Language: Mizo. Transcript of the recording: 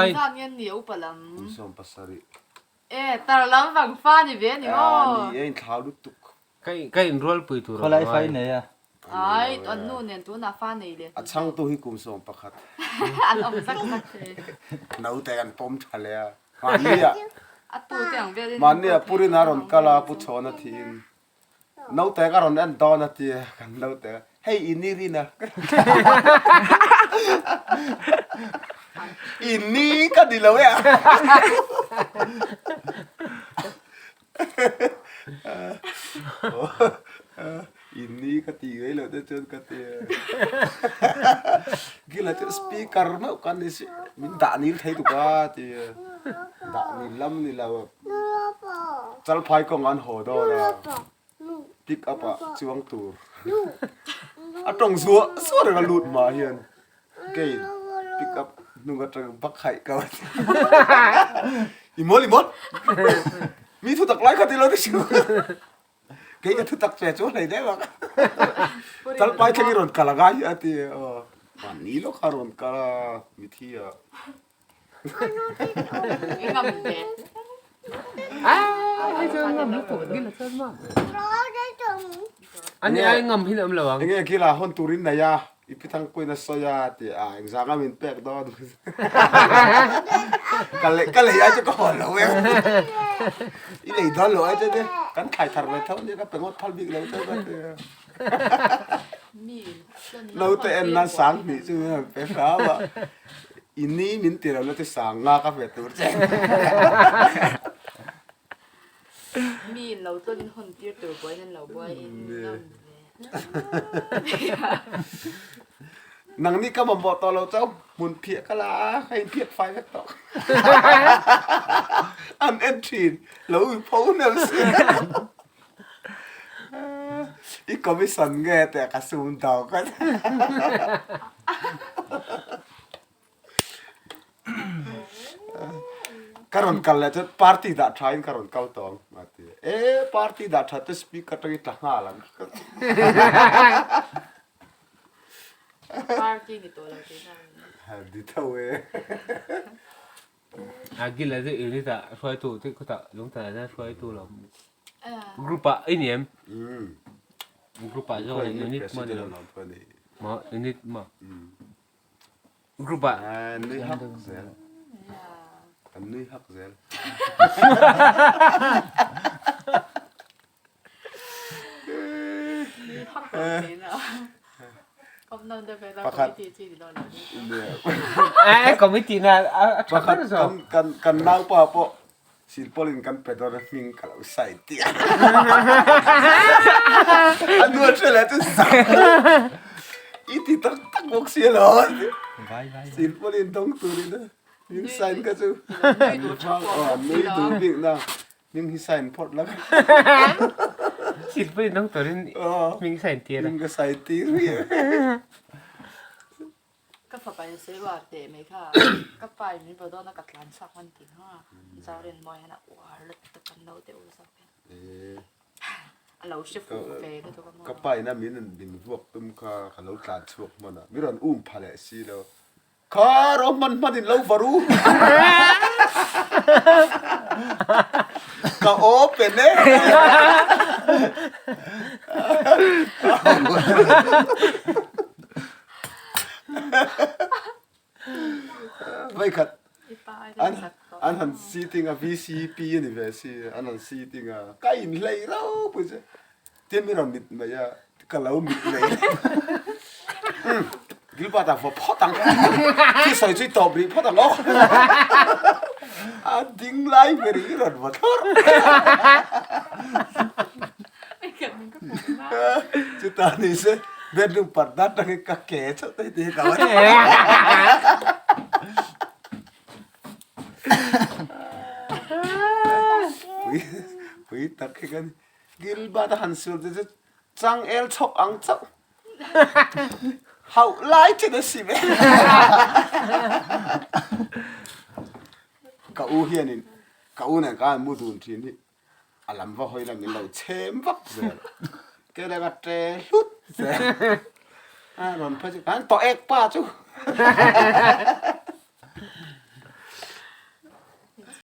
Engzat nge an nih a upa lam? Kum 70. E, tar lam vang fa ni ve a ni maw? Ni e, inthlau lutuk. Ka inrualpui tur a Khawlai ngai. fa i nei a. Ai, an nu nen tunah fa nei leh. A chhangtu hi kum 11. An awm zak zak thei. Naute kan pawm tha leh a. Mahnia. A tu te ang velin. Mahnia Purina rawn kal a, Pu Chhawna thiin. Naute ka rawn en dawn a ti a, kan naute hei i ni rin a, i ni ka ni lo e a, i ni ka ti ngei loh te chuan ka ti a, Gila chu speaker meuh ka ni si, min dah nil thei tuk a ti a, dah nil lam ni lo. Chalphai kawng an haw dawn a, pick up ah chuang tur a tawng zuah zuah reng a lut hma hian kei pick up hnung atang bak haih ka va ti i mawl i mawl mi thutak lai kha ti lo ti si kei ka thutak che chu hlei deuh ang Chalphai thleng i rawn kal a ngai a ti aw mahni lawk a rawn kal a mithi ah. Ani ai ngam hin awm lo ang. Enge kila hawn turin nei a, i pi thangpuiin a sawi a ti a, engzang a min pek dawn. Ka lei ka lei ai chu ka hawn lo em. I lei dawn lo ai chu te kan thlai thar ve tho nia ka pe ngawt phal bik lo che ka ti a. Naute en nan sang hnih chu pe hram a. I ni min ti lo na chu sang nga ka ve tur che. Mi in lo tlawn in hawn tir tur buai in an lo buai in ngam ve. Nang ni ka mamawh tawh lo chauh hmun phiah ka la a, ka in phiat fai vek tawh. An en thin lo in pho hmel si. I commission nge teh ka sum dau ka Ka rawn kal leh chuan party dah tha in ka rawn kal tawh ang a ti. E party dah tha te speaker atangin tla nghal ang. Party ni tawh lo tihna a ni. Di tho e. A gil a chu unit ah hruaitu te khawtah lungtah hian hruaitu lo group ah i ni em? Group ah zawk unit maw ni lo maw unit maw group ah nui hak zel an nui hak zel Pakhat Committee na a tha ber zawk. Kan kan naupa pawh silpaulin kan pe dawn a hming ka lo sai tia. A nual hre leh chu zak i ti tak tak bawk si alo. Silpaulin dawng turin a hming sign kha chu nui duh bik na. Hming hi sign phawt la. Silpui nang turin hming sign tir a. Hming ka sign tir hi. Ka fapa in sawi uar teh mai kha. Ka pa in min vaw dawn a ka tlan chhuak hman ti kha. Zaurin mawi hian a uar lutuk kan lo deuh zawk hian. A lo hre fuh ve lutuk a maw. Ka pa in a min min vuak tum kha ka lo tlan chhuak hman a. Mi rawn um pha leh si lo. Kha ro hman hman in lo va ru. Ka open e. Vai khat an an han sitting a VCP ani ve si an han sitting a ka in hlei rau pui che Tin mi rawn mit mai a, ka lo mit mai. Gilbert a vaw phawt ang. Khi sawi chu i tawp rih phawt ang aw. A ding lai ber i rawn vaw thlawr. Chutah ni se bedroom parda atangin ka ke chauh te hi ti hi ka va. Pui pui tak hi ka ni. Gilbert a han sur te chu changel chhawk ang chauh hauh lai chen a si ve. Ka u hianin ka u nen khan mu dun thin hi a lam va hawi la min lo chhem vak zel. Kei leh ka ṭe hlut zel. A rawn phei chu khan tawh ek pa chu.